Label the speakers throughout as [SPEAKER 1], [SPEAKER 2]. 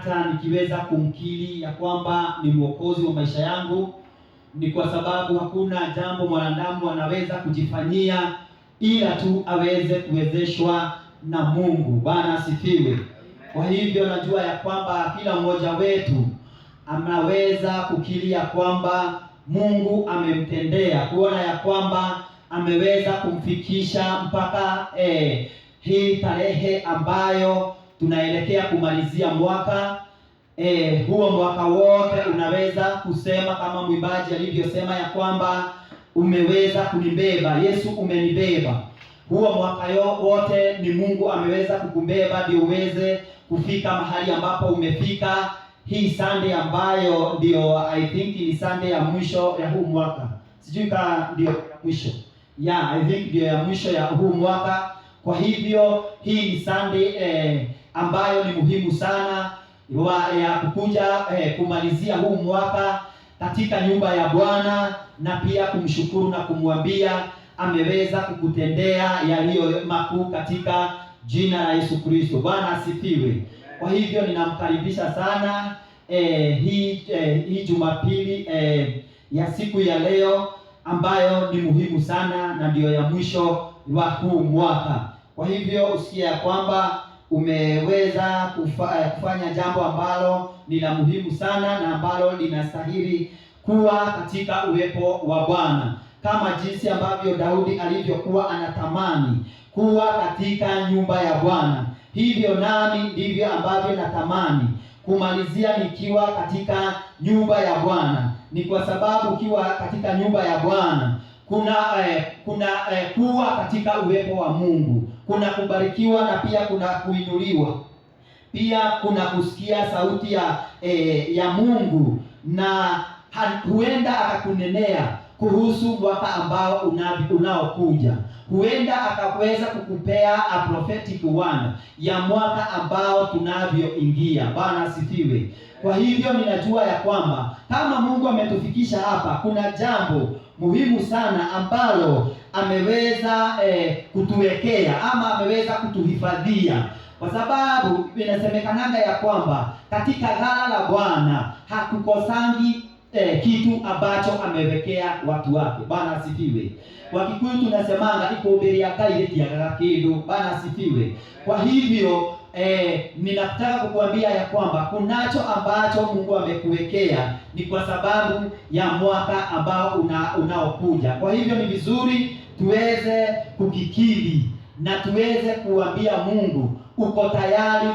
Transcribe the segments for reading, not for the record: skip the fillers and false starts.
[SPEAKER 1] Hata nikiweza kumkiri ya kwamba ni mwokozi wa maisha yangu, ni kwa sababu hakuna jambo mwanadamu anaweza kujifanyia ila tu aweze kuwezeshwa na Mungu. Bwana asifiwe. Kwa hivyo najua ya kwamba kila mmoja wetu anaweza kukiri ya kwamba Mungu amemtendea, kuona ya kwamba ameweza kumfikisha mpaka hii tarehe ambayo tunaelekea kumalizia mwaka. Huo mwaka wote unaweza kusema kama mwimbaji alivyosema ya kwamba umeweza kunibeba, Yesu umenibeba. Huo mwaka wote ni Mungu ameweza kukubeba ndio uweze kufika mahali ambapo umefika hii Sunday ambayo ndio, I think, ni Sunday ya mwisho ya huu mwaka. Sijui kama ndio ya mwisho. Yeah, I think ndio ya mwisho ya huu mwaka. Kwa hivyo hii ni Sunday ambayo ni muhimu sana ya kukuja kumalizia huu mwaka katika nyumba ya Bwana na pia kumshukuru na kumwambia ameweza kukutendea yaliyo makuu katika jina la Yesu Kristo. Bwana asifiwe. Kwa hivyo ninamkaribisha sana hii Jumapili ya siku ya leo ambayo ni muhimu sana na ndiyo ya mwisho wa huu mwaka. Kwa hivyo usikie ya kwamba umeweza kufanya jambo ambalo ni la muhimu sana na ambalo linastahili kuwa katika uwepo wa Bwana, kama jinsi ambavyo Daudi alivyokuwa anatamani kuwa katika nyumba ya Bwana, hivyo nami ndivyo ambavyo natamani kumalizia nikiwa katika nyumba ya Bwana. Ni kwa sababu ukiwa katika nyumba ya Bwana kuna kuwa katika uwepo wa Mungu, kuna kubarikiwa na pia kuna kuinuliwa, pia kuna kusikia sauti ya Mungu na huenda akakunenea kuhusu mwaka ambao unaokuja. Huenda akaweza kukupea a prophetic word ya mwaka ambao tunavyoingia. Bwana asifiwe. Kwa hivyo ninajua ya kwamba kama Mungu ametufikisha hapa, kuna jambo muhimu sana ambalo ameweza kutuwekea ama ameweza kutuhifadhia, kwa sababu inasemekanaga ya kwamba katika ghala la Bwana hakukosangi kitu ambacho amewekea watu wake. Bwana asifiwe. Kwa Kikuyu tunasemanga ikũmbĩ rĩa Ngai rĩtiagaga kĩndũ. Bwana asifiwe. Kwa hivyo ninataka kukuambia ya kwamba kunacho ambacho Mungu amekuwekea ni kwa sababu ya mwaka ambao unaokuja. Kwa hivyo ni vizuri tuweze kukikiri na tuweze kuambia Mungu uko tayari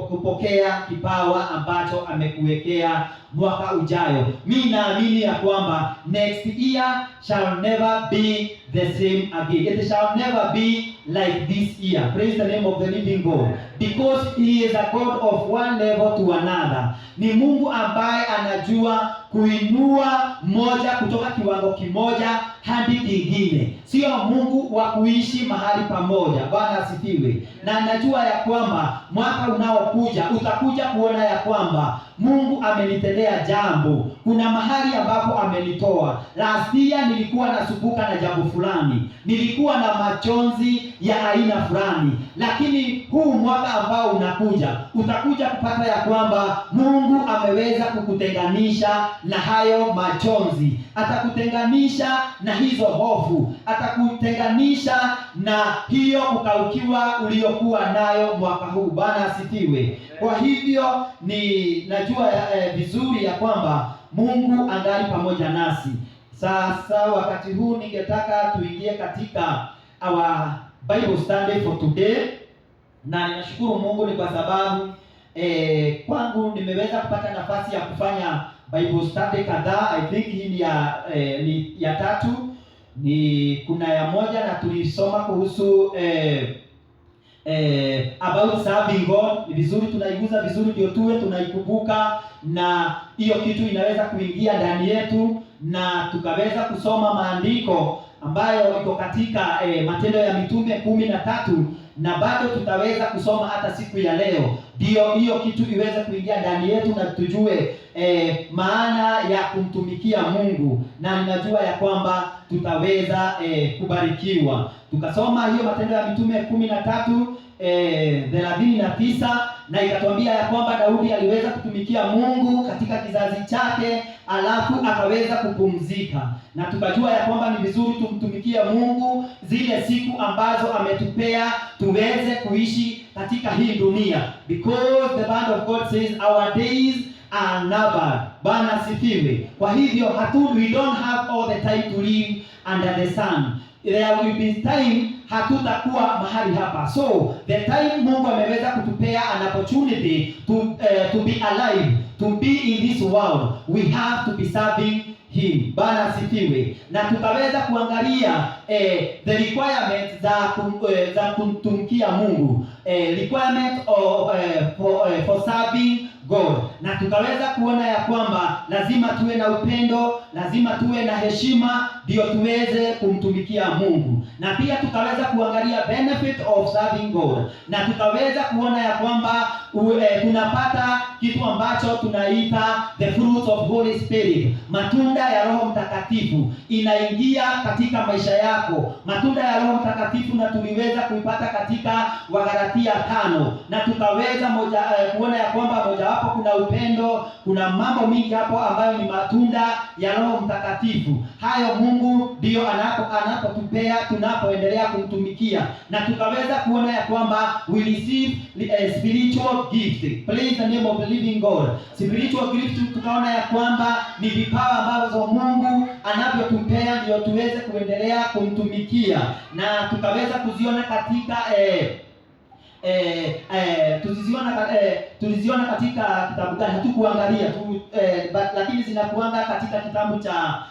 [SPEAKER 1] kupokea kipawa ambacho amekuwekea mwaka ujayo. Mi naamini ya kwamba next year shall never be the same again. It shall never be like this year. Praise the name of the living God. Because he is a God of one level to another. Ni Mungu ambaye anajua kuinua moja kutoka kiwango kimoja hadi kingine. Sio Mungu wa kuishi mahali pamoja. Bwana asifiwe. Na najua ya kwamba mwaka unaokuja utakuja kuona ya kwamba Mungu amenitendea jambo. Kuna mahali ambapo amenitoa. Last year nilikuwa nasumbuka na jambo fulani, nilikuwa na machozi ya aina fulani, lakini huu mwaka ambao unakuja utakuja kupata ya kwamba Mungu ameweza kukutenganisha na hayo machozi, atakutenganisha na hizo hofu, atakutenganisha na hiyo kukaukiwa uliyokuwa nayo mwaka huu. Bwana asifiwe. Kwa hivyo ni najua vizuri ya kwamba Mungu angali pamoja nasi. Sasa wakati huu ningetaka tuingie katika our Bible study for today, na ninashukuru Mungu ni kwa sababu kwangu nimeweza kupata nafasi ya kufanya Bible study kadhaa. I think hii ni ya tatu, ni kuna ya moja na tulisoma kuhusu about serving God. Ni vizuri tunaiguza vizuri ndio tuwe tunaikumbuka na hiyo kitu inaweza kuingia ndani yetu, na tukaweza kusoma maandiko ambayo iko katika Matendo ya Mitume 13 na bado tutaweza kusoma hata siku ya leo, ndio hiyo kitu iweze kuingia ndani yetu na tujue maana ya kumtumikia Mungu, na ninajua ya kwamba tutaweza kubarikiwa. Tukasoma hiyo Matendo ya Mitume 13. 39 na ikatuambia ya kwamba Daudi aliweza kutumikia Mungu katika kizazi chake, alafu akaweza kupumzika, na tukajua ya kwamba ni vizuri tumtumikie Mungu zile siku ambazo ametupea tuweze kuishi katika hii dunia, because the word of God says our days are numbered. Bwana asifiwe. Kwa hivyo we don't have all the time to live under the sun. There will be time hatutakuwa mahali hapa. So the time Mungu ameweza kutupea an opportunity to be alive, to be in this world, we have to be serving him. Bwana asifiwe. Na tukaweza kuangalia the requirement za kumtumikia Mungu, requirement for serving God, na tukaweza kuona ya kwamba lazima tuwe na upendo, lazima tuwe na heshima ndio tuweze kumtumikia Mungu, na pia tukaweza kuangalia benefit of serving God, na tukaweza kuona ya kwamba tunapata kitu ambacho tunaita the fruits of Holy Spirit, matunda ya Roho Mtakatifu inaingia katika maisha yako, matunda ya Roho Mtakatifu, na tuliweza kuipata katika Wagalatia 5 na tukaweza kuona ya kwamba mojawapo kuna upendo, kuna mambo mingi hapo ambayo ni matunda ya Roho Mtakatifu. Hayo Mungu ndiyo anapotupea tunapoendelea kumtumikia, na tukaweza kuona ya kwamba we receive a spiritual gift. Praise the name of the living God. Spiritual gift tukaona ya kwamba ni vipawa ambavyo Mungu anavyotupea ndio tuweze kuendelea kumtumikia, na tukaweza kuziona katika tuliziona katika kitabu gani? Hatukuangalia tu but, lakini zinakuanga katika kitabu cha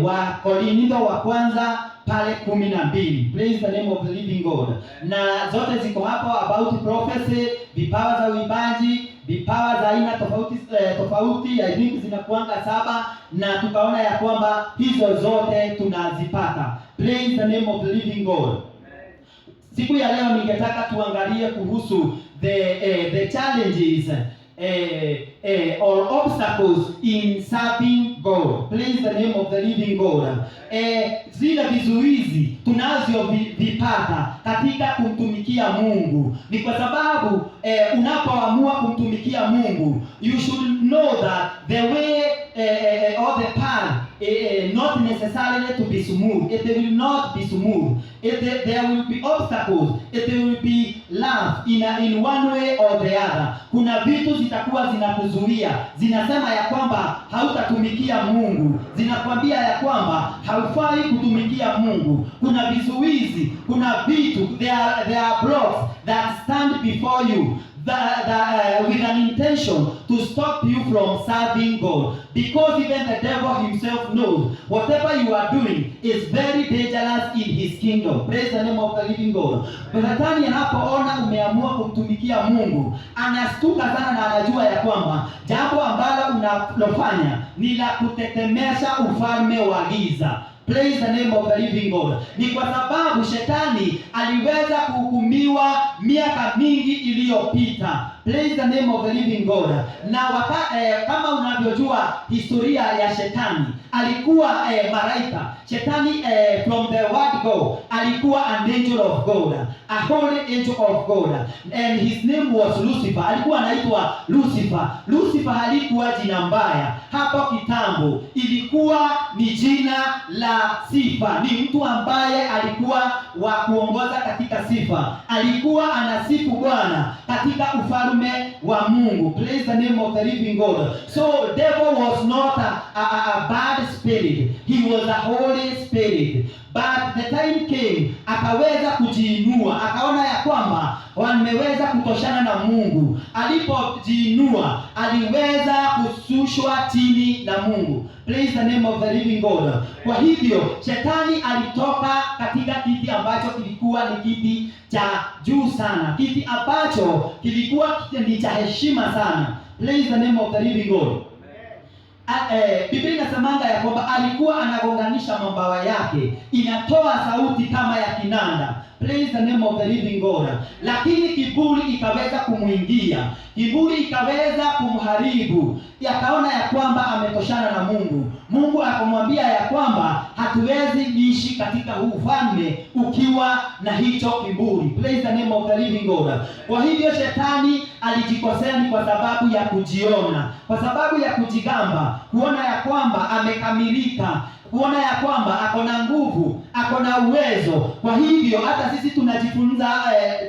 [SPEAKER 1] Wakorintho wa kwanza pale 12. Praise the name of the living God. Na zote ziko hapo about prophecy, vipawa za uimbaji, vipawa za aina tofauti tofauti, I think zinakuanga saba, na tukaona ya kwamba hizo zote tunazipata. Praise the name of the living God. Siku ya leo ningetaka tuangalie kuhusu the challenges or obstacles in serving God. Praise the name of the living God. Zile vizuizi tunavyovipata katika kumtumikia Mungu ni kwa sababu unapoamua kumtumikia Mungu, you should know that the way or the path not necessarily to be smooth. It will not be smooth. There will be obstacles. It will be rough in one way or the other. Kuna vitu zitakuwa zinakuzuia, zinasema ya kwamba hautatumikia Mungu, zinakwambia ya kwamba haufai kutumikia Mungu. Kuna vizuizi, kuna vitu, there are blocks that stand before you with an intention to stop you from serving God. Because even the devil himself knows whatever you are doing is very dangerous in his kingdom. Praise the name of the living God. Shetani anapoona umeamua kumtumikia Mungu, anastuka sana na anajua ya kwamba jambo ambalo unalofanya ni la kutetemesha ufalme wa giza. Praise the name of the living God. Ni kwa sababu shetani aliweza kuhukumiwa miaka mingi iliyopita. Praise the name of the living God. Na kama unavyojua historia ya shetani, alikuwa malaika. Shetani from the word go alikuwa an angel of God, a holy angel of God, and his name was Lucifer. Alikuwa anaitwa Lucifer. Lucifer halikuwa jina mbaya hapo kitambo, ilikuwa ni jina la sifa. Ni mtu ambaye alikuwa wa kuongoza katika sifa, alikuwa anasifu Bwana katika ufalme wa Mungu. Praise the name of the living God. So devil was not a bad spirit, he was a holy spirit. But the time came, akaweza kujiinua, akaona ya kwamba wameweza kutoshana na Mungu. Alipojiinua, aliweza kushushwa chini na Mungu. Praise the name of the living God. Kwa hivyo shetani alitoka katika kiti ambacho kilikuwa ni kiti cha juu sana, kiti ambacho kilikuwa ni cha heshima sana. Praise the name of the living God. Biblia inasemanga ya kwamba alikuwa anagonganisha mabawa yake, inatoa sauti kama ya kinanda. Praise the name of the living God. Lakini kiburi ikaweza kumwingia, kiburi ikaweza kumharibu, akaona ya kwamba ametoshana na Mungu. Mungu akamwambia ya kwamba hatuwezi ishi katika huu ufalme ukiwa na hicho kiburi. Praise the name of the living God. Kwa hivyo shetani alijikosea ni kwa sababu ya kujiona, kwa sababu ya kujigamba, kuona ya kwamba amekamilika, kuona ya kwamba ako na nguvu, ako na uwezo. Kwa hivyo hata sisi tunajifunza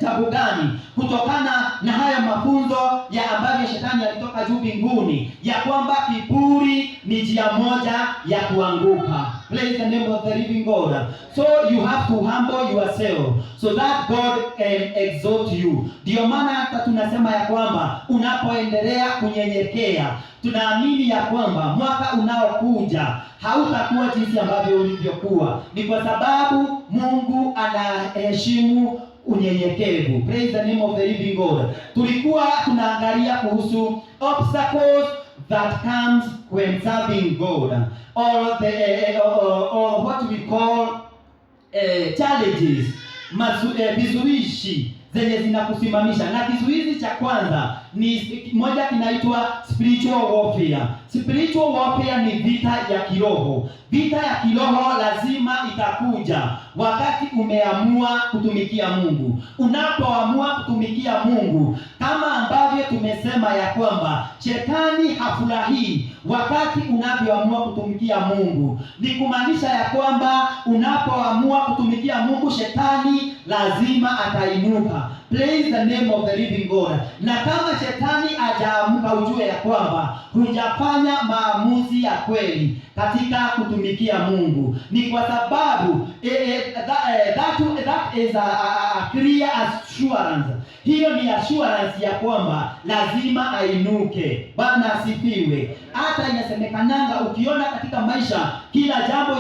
[SPEAKER 1] jambo gani kutokana na haya mafunzo ya ambavyo shetani alitoka juu mbinguni, ya kwamba kiburi ni njia moja ya kuanguka. Praise the name of the living God. So you have to humble yourself so that God can exalt you. Ndio maana hata tunasema ya kwamba unapoendelea kunyenyekea, tunaamini ya kwamba mwaka unaokuja hautakuwa jinsi ambavyo ulivyokuwa. Ni kwa sababu Mungu anaheshimu unyenyekevu. Praise the name of the living God. Tulikuwa tunaangalia kuhusu obstacles that comes when serving God or what we call challenges, vizuishi zenye zinakusimamisha. Na kizuizi cha kwanza ni moja kinaitwa spiritual warfare. Spiritual warfare ni vita ya kiroho. Vita ya kiroho lazima itakuja wakati umeamua kutumikia Mungu. Unapoamua kutumikia Mungu, kama ambavyo tumesema ya kwamba shetani hafurahii wakati unavyoamua kutumikia Mungu, ni kumaanisha ya kwamba unapoamua kutumikia Mungu, shetani lazima atainuka. Praise the name of the living God. Na kama shetani hajaamka, ujue ya kwamba hujafanya maamuzi ya kweli katika kutumikia Mungu. Ni kwa sababu that is a clear assurance. Hiyo ni assurance ya kwamba lazima ainuke. Bwana asifiwe. Hata inasemekananga ukiona katika maisha kila jambo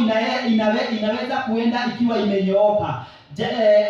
[SPEAKER 1] inaweza kuenda ikiwa imenyooka,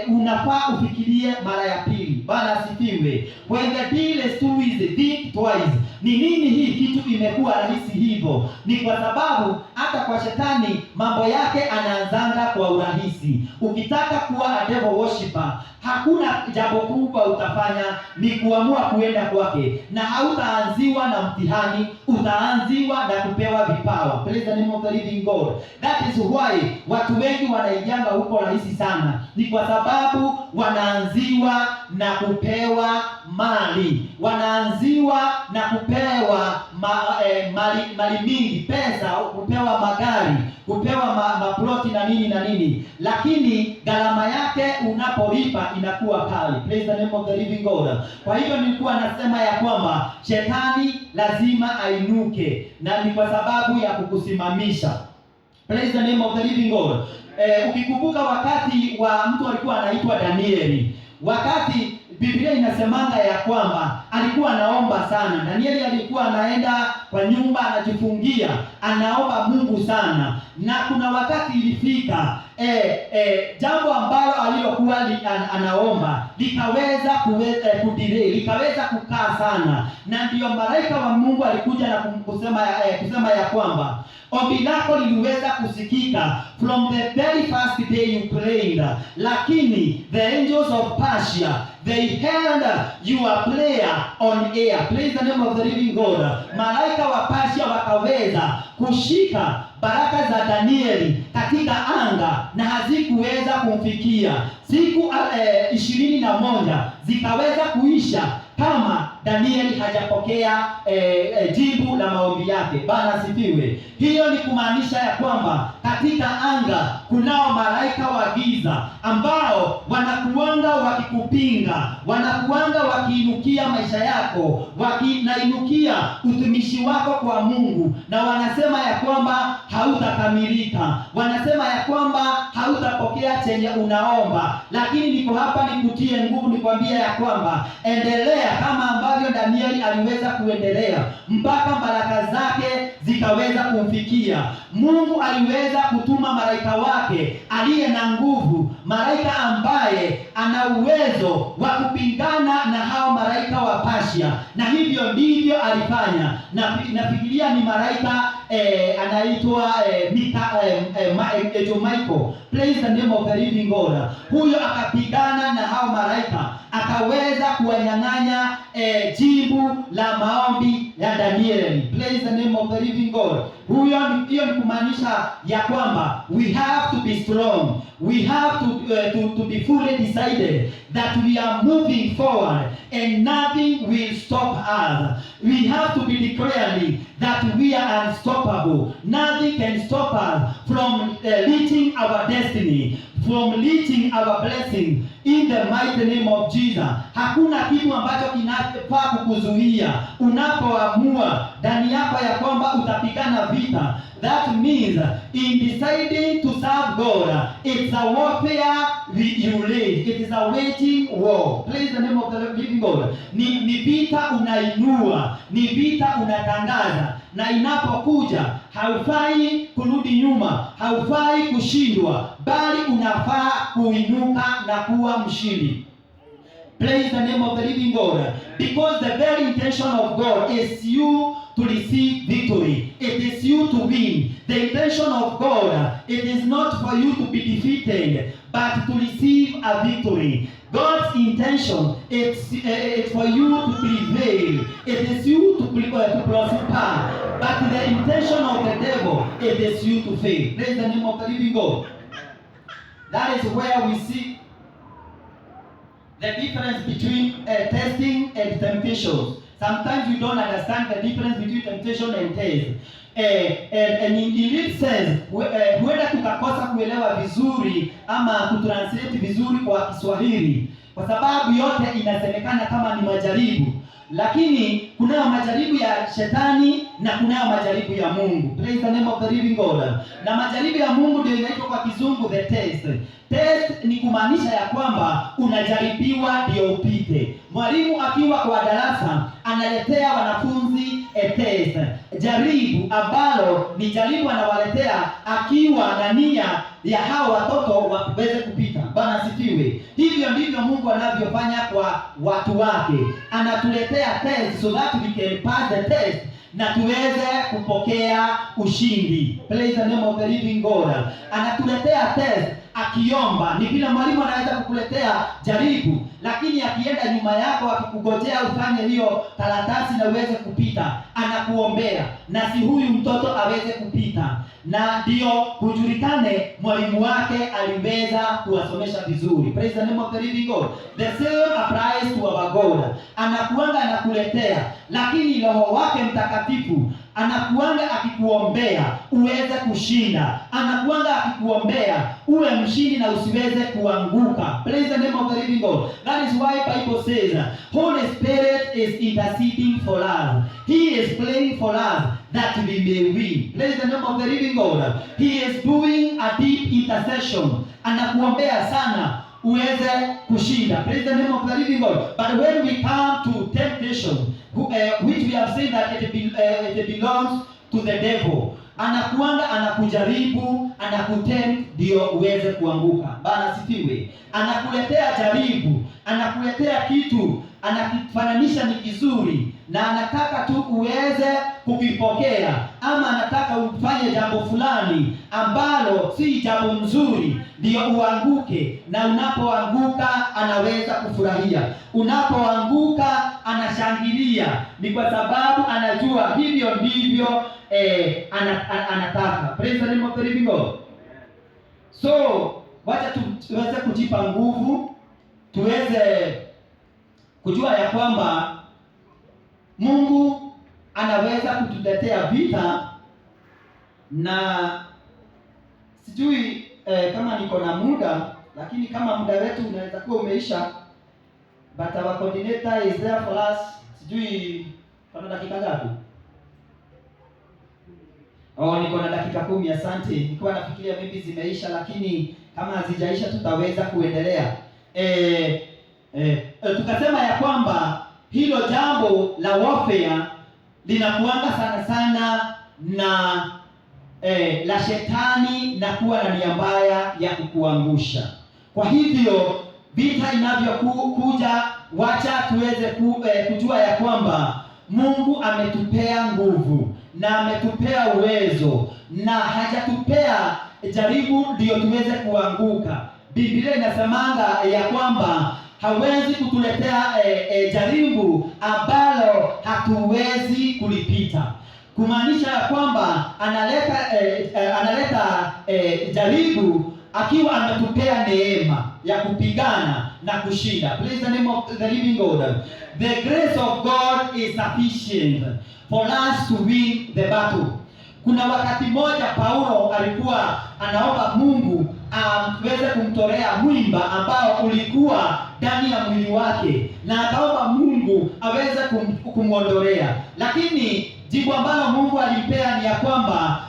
[SPEAKER 1] unafaa ufikirie mara ya pili. Bwana asifiwe. When the deal is too easy, think twice. Ni nini hii kitu imekuwa rahisi hivyo? Ni kwa sababu hata kwa shetani mambo yake anaanzanga kwa urahisi. Ukitaka kuwa a devil worshipper, hakuna jambo kubwa utafanya, ni kuamua kuenda kwake, na hautaanziwa na mtihani, utaanziwa na kupewa vipawa. Praise the name of the living God. That is why watu wengi wanaingianga huko rahisi sana, ni kwa sababu wanaanziwa na kupewa mali, wanaanziwa na kupewa mali mingi, pesa, kupewa magari, kupewa maploti na nini na nini, lakini gharama yake unapolipa inakuwa kali. Praise the name of the living God. Kwa hivyo nilikuwa nasema ya kwamba shetani lazima ainuke, na ni kwa sababu ya kukusimamisha. Praise the name of the living God. Ukikumbuka wakati wa mtu alikuwa anaitwa Danieli, wakati Biblia inasemanga ya kwamba alikuwa anaomba sana. Danieli alikuwa anaenda kwa nyumba anajifungia, anaomba Mungu sana, na kuna wakati ilifika jambo ambalo alilokuwa anaomba likaweza kudelay, likaweza kukaa sana, na ndiyo malaika wa Mungu alikuja na kusema ya kwamba ombi lako liliweza kusikika from the very first day you prayed, lakini the angels of Persia, they held your prayer on air. Praise the name of the living God. Malaika wa Persia wakaweza kushika baraka za Danieli katika anga na hazikuweza kumfikia. Siku 21 zikaweza kuisha kama Danieli hajapokea jibu la maombi yake. Bwana asifiwe. Hiyo ni kumaanisha ya kwamba katika anga kunao malaika wa giza ambao wanakuanga wakikupinga, wanakuanga wakiinukia maisha yako, wakinainukia utumishi wako kwa Mungu, na wanasema ya kwamba hautakamilika, wanasema ya kwamba hautapokea chenye unaomba. Lakini niko hapa nikutie nguvu, nikwambie ya kwamba endelea kama ambavyo Danieli aliweza kuendelea mpaka baraka zake zikaweza kumfikia. Mungu aliweza kutuma malaika wake aliye na nguvu, malaika ambaye ana uwezo wa kupingana na hao malaika wa Persia. Russia, na hivyo ndivyo alifanya. Na nafikiria ni malaika anaitwa Michael. Praise the name of the living God. Huyo akapigana na hao malaika, akaweza kuwanyang'anya jibu la maombi ya Danieli. Praise the name of the living God. Hiyo ni kumaanisha ya kwamba we have to be strong. We have to be fully decided that we are moving forward and nothing will stop us. We have to be declaring that we are unstoppable. Nothing can stop us from reaching our destiny, from reaching our blessing in the mighty name of Jesus. Hakuna kitu ambacho kinafaa kukuzuia unapoamua ndani yako ya kwamba utapigana vita. That means in deciding to serve God, it's a warfare you lead. It is a waging war. Praise the name of the living God. Ni vita unainua, ni vita unatangaza, na inapokuja haufai kurudi nyuma, haufai kushindwa, bali unafaa kuinuka na kuwa mshindi. Praise the name of the living God. Because the very intention of God is you to receive victory. It is you to win. The intention of God, it is not for you to be defeated, but to receive a victory. God's intention, it's for you to prevail. It is you to prosper. But the intention of the devil, it is you to fail. Praise the name of the living God. That is where we see the difference between testing and temptations. Sometimes we don't understand the difference between temptation and test. And in this sense, huenda tukakosa kuelewa vizuri ama kutranslate vizuri kwa Kiswahili, kwa sababu yote inasemekana kama ni majaribu, lakini kunayo majaribu ya shetani na kunayo majaribu ya Mungu. Praise the name of the living God. Na majaribu ya Mungu ndio inaitwa kwa Kizungu the test. Test ni kumaanisha ya kwamba unajaribiwa ndio upite. Mwalimu akiwa kwa darasa analetea wanafunzi a test, jaribu ambalo ni jaribu anawaletea akiwa na nia ya hao watoto waweze kupita. Bwana asifiwe. Hivyo ndivyo Mungu anavyofanya kwa watu wake, anatuletea test so that we can pass the test na tuweze kupokea ushindi. Praise the name of the living God. Anatuletea test akiomba. Ni vile mwalimu anaweza kukuletea jaribu, lakini akienda nyuma yako akikugojea ufanye hiyo karatasi na uweze kupita, anakuombea na si huyu mtoto aweze kupita, na ndio kujulikane mwalimu wake aliweza kuwasomesha vizuri. Praise the name of the living God. The same applies to our God. Anakuanga anakuletea, lakini Roho wake Mtakatifu anakuanga akikuombea uweze kushinda, anakuanga akikuombea uwe mshindi na usiweze kuanguka. Praise the name of the living God. That is why Bible says Holy Spirit is interceding for us. He is praying for us that we may win. Praise the name of the living God. He is doing a deep intercession. Anakuombea sana uweze kushinda. Praise the name of the living God. But when we come to temptation, which we have seen that it belongs to the devil, anakuanga anakujaribu, anakutempt ndio uweze kuanguka. Bwana asifiwe. Anakuletea jaribu, anakuletea kitu, anakifananisha ni kizuri, na anataka tu uweze kukipokea, ama anataka ufanye jambo fulani ambalo si jambo mzuri, ndio uanguke. Na unapoanguka anaweza kufurahia, unapoanguka anashangilia, ni kwa sababu anajua hivyo ndivyo anataka. Praise the name of the living God. So wacha tuweze kujipa nguvu, tuweze kujua ya kwamba Mungu anaweza kutuletea vita, na sijui kama niko na muda, lakini kama muda wetu unaweza kuwa umeisha, but our coordinator is there for us. Sijui kuna dakika ngapi? Oh, niko na dakika 10. Asante. Nilikuwa nafikiria maybe zimeisha, lakini kama hazijaisha tutaweza kuendelea. Tukasema ya kwamba hilo jambo la warfare linakuanga sana sana na la shetani na kuwa na nia mbaya ya kukuangusha. Kwa hivyo vita inavyokuja Wacha tuweze kujua ya kwamba Mungu ametupea nguvu na ametupea uwezo na hajatupea jaribu ndio tuweze kuanguka. Biblia inasemanga ya kwamba hawezi kutuletea jaribu ambalo hatuwezi kulipita, kumaanisha ya kwamba analeta jaribu akiwa ametupea neema ya kupigana na kushinda. Praise the name of the living God. The grace of God is sufficient for us to win the battle. Kuna wakati mmoja Paulo alikuwa anaomba Mungu aweze kumtolea mwimba ambao ulikuwa ndani ya mwili wake, na akaomba Mungu aweze kumwondolea, lakini jibu ambalo Mungu alimpea ni ya kwamba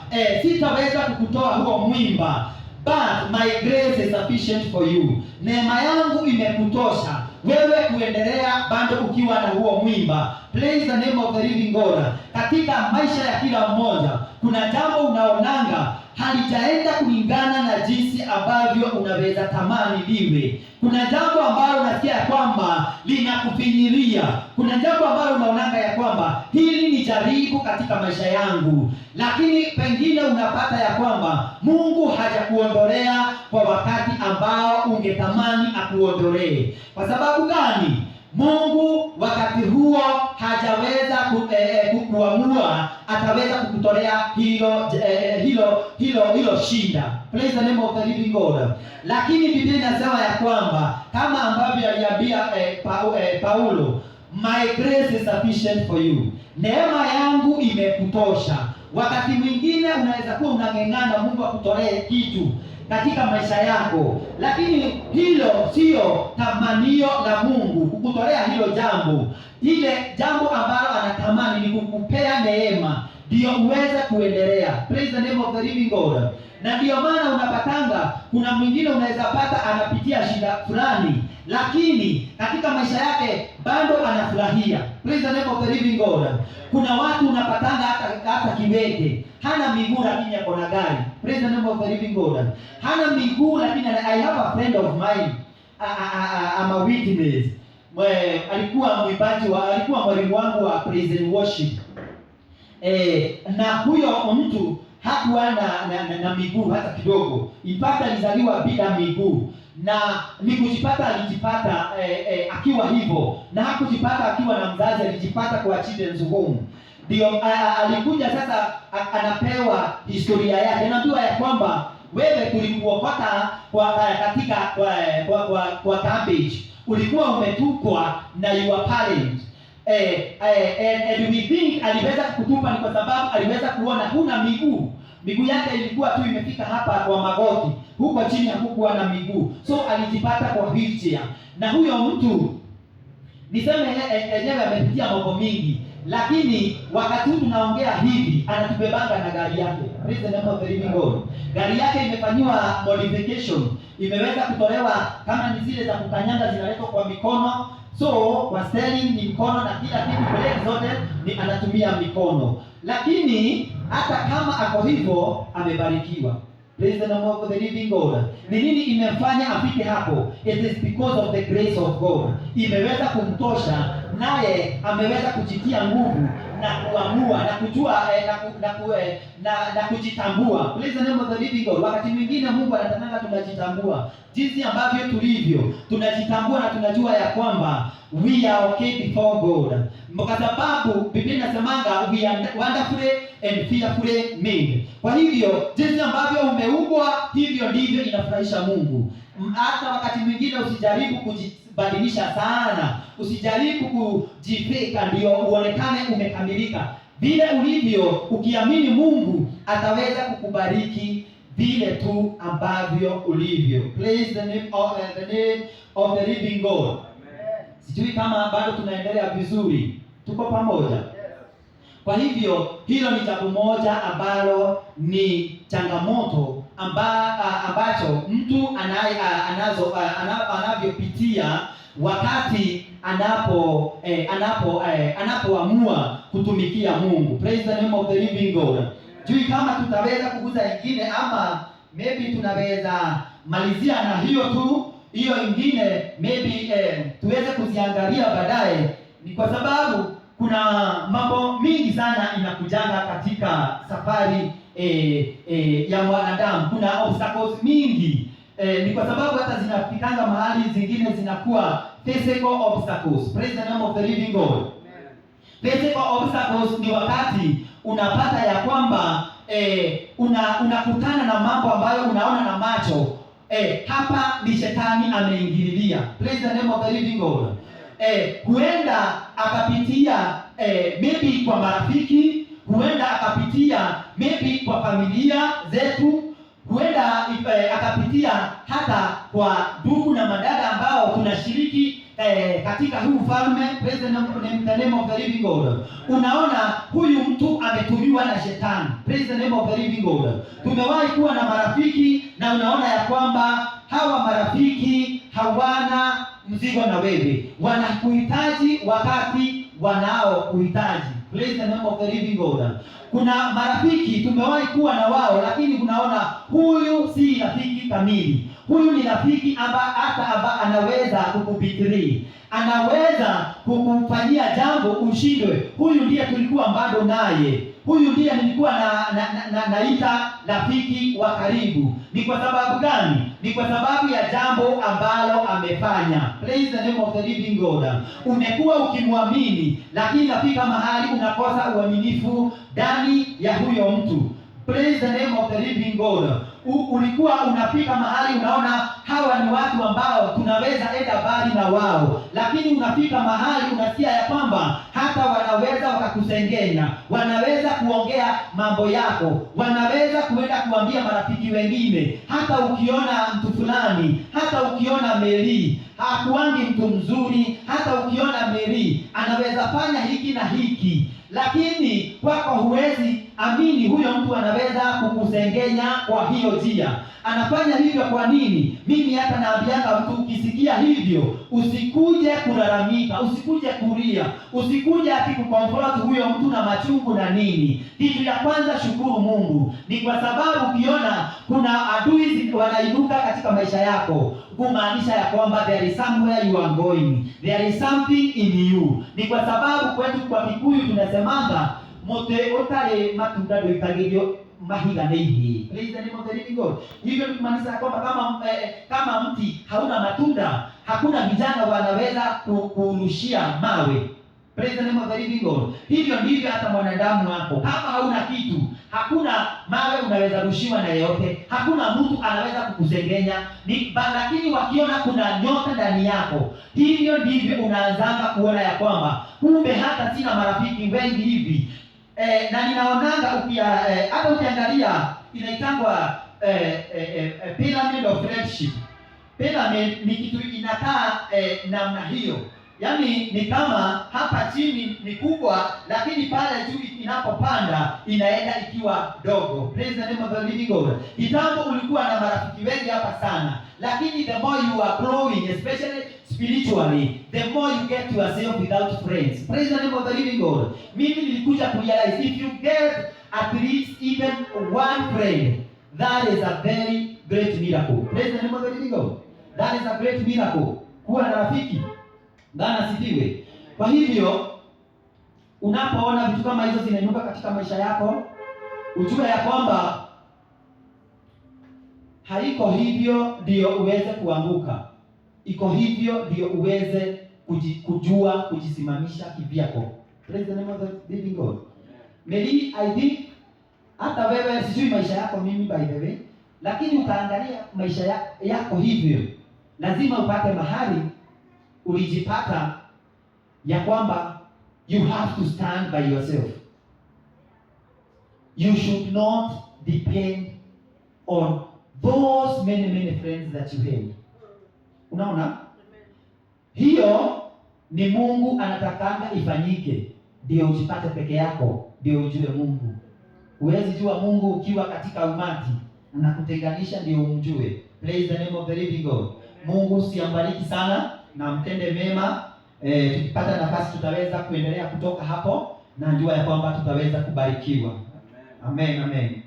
[SPEAKER 1] sitaweza kukutoa huo mwimba, but my grace is sufficient for you. Neema yangu imekutosha wewe kuendelea bado ukiwa na huo mwimba. Praise the name of the living God. Katika maisha ya kila mmoja kuna jambo unaonanga halijaenda kulingana na jinsi ambavyo unaweza tamani liwe. Kuna jambo ambalo unasikia ya kwamba linakufinyilia. Kuna jambo ambalo unaonanga ya kwamba hili ni jaribu katika maisha yangu, lakini pengine unapata ya kwamba Mungu hajakuondolea kwa wakati ambao ungetamani akuondolee. Kwa sababu gani? Mungu wakati huo hajaweza kuamua ataweza kukutolea hilo eh, hilo hilo hilo shinda. Praise the name of the living God. Lakini Biblia inasema ya kwamba kama ambavyo aliambia Paulo, "My grace is sufficient for you." Neema yangu imekutosha. Wakati mwingine unaweza kuwa unang'eng'ana Mungu akutolee kitu katika maisha yako, lakini hilo sio tamanio la Mungu kukutolea hilo jambo. Ile jambo ambalo anatamani ni kukupea neema ndio uweze kuendelea. Praise the name of the living God. Na ndio maana unapatanga kuna mwingine unaweza pata anapitia shida fulani, lakini katika maisha yake bado anafurahia. Praise the name of the living God. Kuna watu unapatanga hata kiwete hana miguu lakini ako na gari. Praise the name of the living God. Hana miguu lakini I have a friend of mine. I'm a witness. Alikuwa mwimbaji wa alikuwa mwalimu wangu wa praise and worship. Na huyo mtu hakuwa na miguu hata kidogo. In fact, alizaliwa bila miguu na ni kujipata alijipata akiwa hivyo, na hakujipata akiwa na mzazi, alijipata kwa children's home. Ndio alikuja sasa anapewa historia yake, anaambiwa ya kwamba wewe tulikuokota kwa katika kwa garbage, ulikuwa umetupwa na your parent and we think aliweza kukutupa ni kwa sababu aliweza kuona huna miguu. Miguu yake ilikuwa tu imefika hapa kwa magoti, huko chini hakukuwa na miguu, so alijipata kwa wheelchair. Na huyo mtu niseme enyewe amepitia mambo mingi, lakini wakati huu tunaongea hivi anatubebanga na gari yake. Praise the name of the living God. Gari yake imefanyiwa modification, imeweza kutolewa kama ni zile za kukanyanga zinaletwa kwa mikono, so kwa steering ni mkono na kila kitu, breki zote ni anatumia mikono, lakini hata kama ako hivyo amebarikiwa. Praise the name of the living God. Ni nini imemfanya afike hapo? It is because of the grace of God. Imeweza kumtosha naye ameweza kujitia nguvu na kuamua na kujua na kujitambua. Praise the name of the living God. Wakati mwingine Mungu anatakanga tunajitambua jinsi ambavyo tulivyo, tunajitambua na tunajua ya kwamba we are okay before God, kwa sababu Biblia inasemanga we are wonderfully and fearfully made. Kwa hivyo jinsi ambavyo umeumbwa, hivyo ndivyo inafurahisha Mungu. Hata wakati mwingine usijaribu kujibadilisha sana, usijaribu kujifika ndio uonekane umekamilika. Vile ulivyo, ukiamini Mungu ataweza kukubariki vile tu ambavyo ulivyo. Praise the name of the living God. Sijui kama bado tunaendelea vizuri, tuko pamoja. Kwa hivyo hilo ni jambo moja ambalo ni changamoto ambacho mtu anavyopitia wakati anapoamua kutumikia Mungu. Praise the name of the living God. Sijui kama tutaweza kuguza ingine ama maybe tunaweza malizia na hiyo tu. Hiyo ingine maybe tuweze kuziangalia baadaye, ni kwa sababu kuna mambo mingi sana inakujanga katika safari ya mwanadamu. Kuna obstacles mingi, ni kwa sababu hata zinafikanga mahali zingine zinakuwa physical obstacles. Praise the name of the living God. Physical obstacles ni wakati unapata ya kwamba unakutana na mambo ambayo unaona na macho, hapa ni shetani ameingililia. Praise the name of the living God. Huenda akapitia maybe kwa marafiki, huenda akapitia maybe kwa familia zetu, huenda akapitia hata kwa ndugu na madada ambao tunashiriki katika huu ufalme. Praise the name of the living God. Unaona huyu mtu ametumiwa na shetani. Praise the name of the living God. Tumewahi kuwa na marafiki na unaona ya kwamba hawa marafiki hawana mzigo na wewe, wanakuhitaji wakati wanaokuhitaji. Praise the name of the living God. Kuna marafiki tumewahi kuwa na wao, lakini unaona huyu si rafiki kamili. Huyu ni rafiki amba hata amba anaweza kukubetray, anaweza kukufanyia jambo ushindwe. Huyu ndiye tulikuwa bado naye, huyu ndiye nilikuwa na naita rafiki wa karibu. Ni kwa sababu gani? Ni kwa sababu ya jambo ambalo amefanya. Praise the name of the living God. Umekuwa ukimwamini, lakini nafika mahali unakosa uaminifu ndani ya huyo mtu. Praise the name of the living God. Ulikuwa unafika mahali unaona hawa ni watu ambao tunaweza enda mbali na wao, lakini unafika mahali unasikia ya kwamba hata wanaweza wakakusengenya, wanaweza kuongea mambo yako, wanaweza kuenda kuambia marafiki wengine. Hata ukiona mtu fulani, hata ukiona Mary hakuangi mtu mzuri, hata ukiona Mary anaweza fanya hiki na hiki, lakini kwako huwezi amini huyo mtu anaweza kukusengenya kwa hiyo njia. Anafanya hivyo kwa nini? Mimi hata naambianga mtu, ukisikia hivyo usikuje kulalamika, usikuje kulia, usikuje ati kucomfort huyo mtu na machungu na nini. Kitu ya kwanza, shukuru Mungu, ni kwa sababu ukiona kuna adui wanainuka katika maisha yako, kumaanisha ya kwamba there is somewhere you are going, there is something in you. Ni kwa sababu kwetu kwa Kikuyu tunasemanga, "Mũtĩ ũtarĩ matunda ndũikagĩrio mahiga nĩ ihĩĩ." Praise the name of the living God. Hivyo ni kumaanisha ya kwamba kama mti hauna matunda, hakuna vijana wanaweza kurushia mawe. Praise the name of the living God. Hivyo ndivyo hata mwanadamu wako, kama hauna kitu, hakuna mawe unaweza rushiwa na yeyote, hakuna mtu anaweza kukusengenya. Lakini wakiona kuna nyota ndani yako, hivyo ndivyo unaanzanga kuona ya kwamba kumbe hata sina marafiki wengi hivi. Na ninaonanga hata ukiangalia inaitangwa pyramid of friendship. Pyramid ni kitu inakaa namna hiyo, yaani ni kama hapa chini ni kubwa, lakini pale juu inapopanda inaenda ikiwa dogo. Praise the name of the living God. Kitambo ulikuwa na marafiki wengi hapa sana, lakini the more you are growing, especially spiritually, the more you get yourself without friends. Praise the name of the living God. Mimi nilikuja kurealize, if you get at least even one friend, that is a very great miracle. Praise the name of the living God. That is a great miracle. Kuwa na rafiki. Bwana asifiwe. Kwa hivyo unapoona vitu kama hizo zinainuka katika maisha yako, ujue ya kwamba haiko hivyo ndio uweze kuanguka, iko hivyo ndio uweze kujua kujisimamisha kivyako. Praise the name of the living God. Maybe I think hata wewe, sijui maisha yako mimi by the way, lakini ukaangalia maisha yako hivyo, lazima upate mahali ulijipata ya kwamba you have to stand by yourself. You should not depend on those many many friends that you had. Unaona? Hiyo ni Mungu anatakanga ifanyike, ndio ujipate peke yako, ndio ujue Mungu. Huwezi jua Mungu ukiwa katika umati, anakutenganisha ndio umjue. Praise the name of the living God. Mungu siambariki sana na mtende mema. Tukipata nafasi tutaweza kuendelea kutoka hapo na jua ya kwamba tutaweza kubarikiwa. Amen, amen.